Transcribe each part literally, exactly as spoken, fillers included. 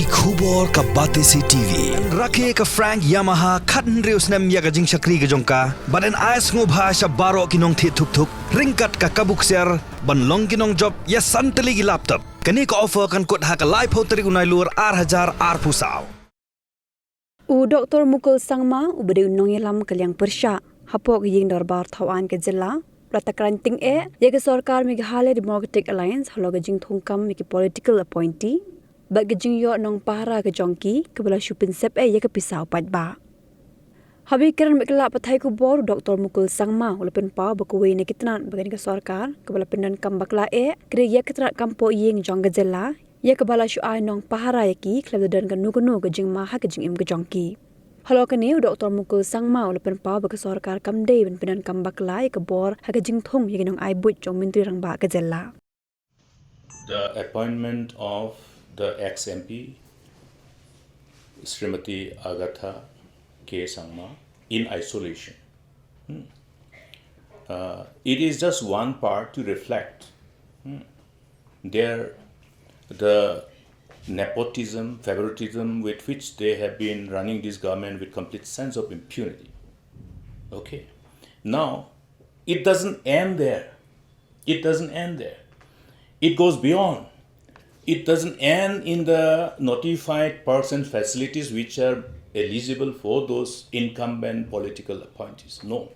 Ki khubor ka Batesi T V. Rakhe ka Frank Yamaha khathynriew snem ïa ka jingshakri ka jong ka. Bad yn ai sngewbha sha baroh ki nongthied thuk thuk ryngkat ka kabu ksiar ban long ki nongjop ïa san tylli ki laptop. Kane ka offer kan kut ha ka laiphew tarik u Nailur ar hajar arphew saw. U Doktor Mukul Sangma, uba dei u nongïalam ka liang pyrshah hapoh ka ïing dorbar thawaiñ ka jylla, u la takran tyngeh ïa ka sorkar Meghalaya Democratic Alliance halor ka jingthung kam ïa ki political appointee bad ka jingïoh nongpahara ka jong ki, kaba la shu pynsep eh ïa ka pisa u paidbah. Haba ïakren bad ki lad pathai khubor, u Doktor Mukul Sangma u la pynpaw ba kawei na ki tnat ba kane ka sorkar kaba la pyndonkam bakla eh ka dei ïa ka tnat kam poh ïing jong ka jylla, ïa kaba la shu ai nongpahara ïa ki khlem da don kano kano ka jingma ha ka jingim ka jong ki. Halor kane, u Doktor Mukul Sangma u la pynpaw ba ka sorkar kam dei ban pyndonkam bakla ïa ka bor ha ka jingthung ïa ki nongai buit jong u Myntri Rangbah ka jylla. The appointment of the ex M P, Srimati Agatha K Sangma, in isolation. Hmm. Uh, it is just one part to reflect, hmm, their, the nepotism, favoritism with which they have been running this government with complete sense of impunity. Okay. Now, it doesn't end there. It doesn't end there. It goes beyond. It doesn't end in the notified person facilities which are eligible for those incumbent political appointees. No.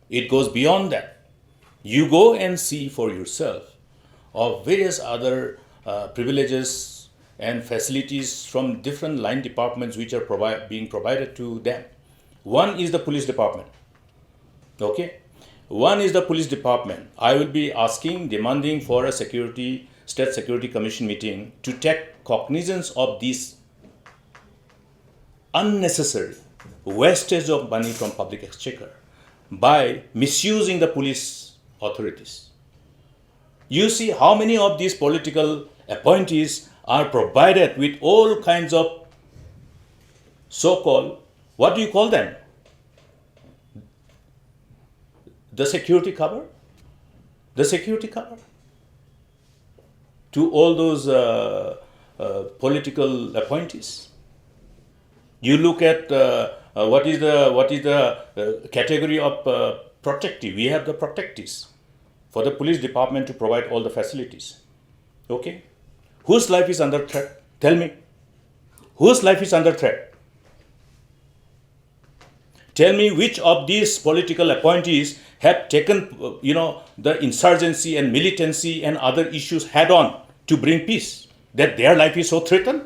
It goes beyond that. You go and see for yourself of various other, uh, privileges and facilities from different line departments which are provi-, being provided to them. One is the police department. Okay? One is the police department. I will be asking, demanding for a security, State Security Commission meeting to take cognizance of this unnecessary wastage of money from public exchequer by misusing the police authorities. You see how many of these political appointees are provided with all kinds of so-called, what do you call them? The security cover? The security cover to all those, uh, uh, political appointees. You look at, uh, uh, what is the, what is the, uh, category of, uh, protectee. We have the protectees for the police department to provide all the facilities. Okay? Whose life is under threat? Tell me. Whose life is under threat? Tell me which of these political appointees have taken, uh, you know, the insurgency and militancy and other issues head on to bring peace, that their life is so threatened?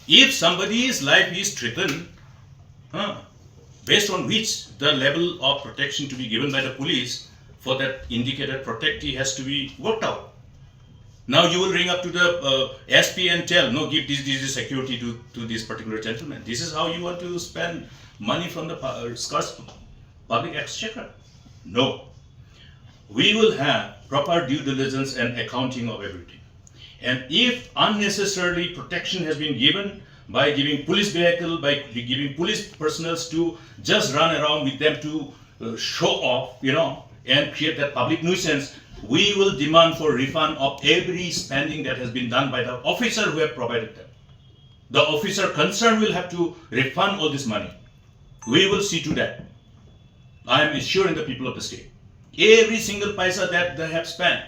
If somebody's life is threatened, huh, based on which the level of protection to be given by the police for that indicated protectee has to be worked out. Now you will ring up to the, uh, S P and tell, "No, give this, this, this security to, to this particular gentleman." This is how you want to spend money from the pu-, uh, scarce public exchequer? No. We will have proper due diligence and accounting of everything. And if unnecessarily protection has been given by giving police vehicle, by giving police personnel to just run around with them to, uh, show off, you know, and create that public nuisance, we will demand for refund of every spending that has been done by the officer who have provided them. The officer concerned will have to refund all this money. We will see to that. I am assuring the people of the state. Every single paisa that they have spent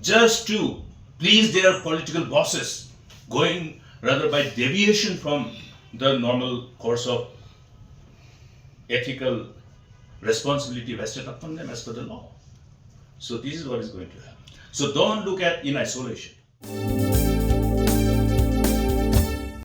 just to please their political bosses, going rather by deviation from the normal course of ethical responsibility vested upon them as per the law. So this is what is going to happen. So don't look at in isolation.